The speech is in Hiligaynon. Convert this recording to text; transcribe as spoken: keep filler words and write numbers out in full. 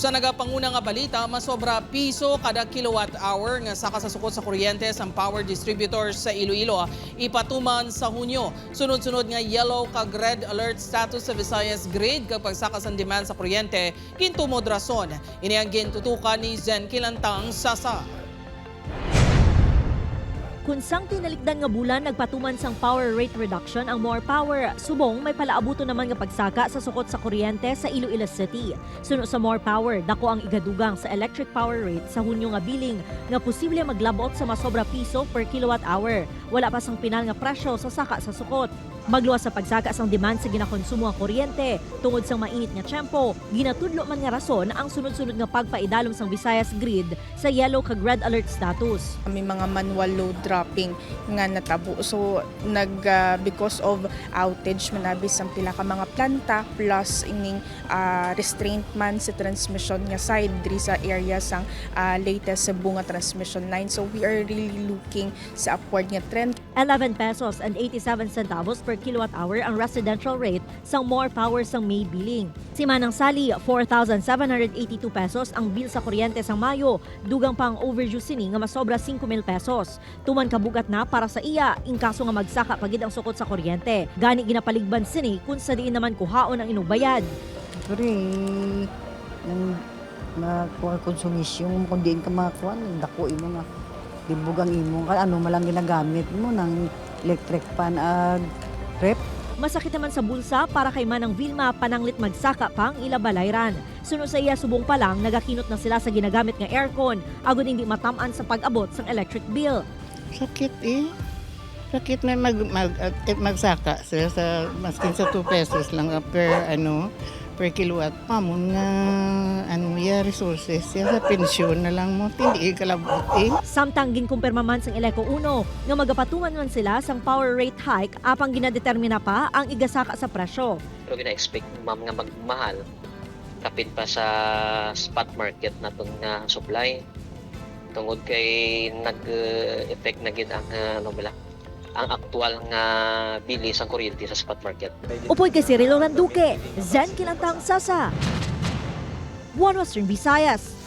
Sa nagapanguna nga balita, masobra piso kada kilowatt hour nga saka sa sukot sa kuryente sang power distributor sa Iloilo ipatuman sa Hunyo. Sunod-sunod nga yellow kag red alert status sa Visayas Grid kag pagsaka sang demand sa kuryente, gintumod rason. Ini ang gintutukan ni Zen Kilantang Sasa. Kun sang tinalikdan nga bulan nagpatuman sang power rate reduction ang More Power, subong may palaabuton naman nga pagsaka sa sukot sa kuryente sa Iloilo City. Suno sa More Power, dako ang igadugang sa electric power rate sa Hunyo nga billing nga posible maglabot sa masobra piso per kilowatt hour. Wala pa sang pinal nga presyo sa saka sa sukot. Magluwas sa pagsaka sang demand sa ginakonsumo nga kuryente tungod sang mainit nga tiyempo, ginatudlo man nga rason ang sunod-sunod nga pagpaidalom sang Visayas Grid sa yellow kag red alert status. May mga manual load dropping nga natabo. So nag ah, because of outage man abi sang pila ka mga planta plus ining ah, restraint man sa transmission nga side diri sa area sang ah, Leyte Cebu nga transmission line. So we are really looking sa upward nga trend. Eleven pesos and eighty-seven centavos per kilowatt hour ang residential rate sang More Power sang May billing. Si Manang Sally, four thousand seven hundred eighty-two pesos ang bill sa kuryente sang Mayo, dugang pa ang overdue sini nga masobra singko mil pesos. Tuman kabugat na para sa iya, in kaso nga magsaka pa gid ang sukot sa kuryente. Gani ginapaligban sini kun sa diin naman kuhaon ang inugbayad. Siyempre, nang makuha konsumisyon, kung diin ka makakuha, dako imo nga libog ang imo. Kay ano man lang ginagamit mo, nang electric fan ag ref. Masakit naman sa bulsa para kay Manang Vilma, pananglit magsaka pa ang ila balayran. Suno sa iya, subong pa lang nagakinot na sila sa ginagamit nga aircon agod hindi matam-an sa pag-abot sang electric bill. Sakit eh. Sakit may mag, mag, at- at magsaka sila sa maskin sa two pesos lang per ano per kilowatt. Amon nga ano ya resources ya sa pensyon na lang mo tindi kalabot eh. Samtang ginkumpirma man sang Eleco Uno nga magapatuman man sila sang power rate hike apang ginadetermina pa ang igasaka sa presyo. Pero gina-expect, ma'am, nga magmahal kapin pa sa spot market naton nga supply. Tungod kay nag-effect na gid ang ah, ano bala, ang aktual nga bili sa kuryente sa spot market. Upod kay Cirilo Randuque, Zen Kilantang Sasa, One Western Visayas.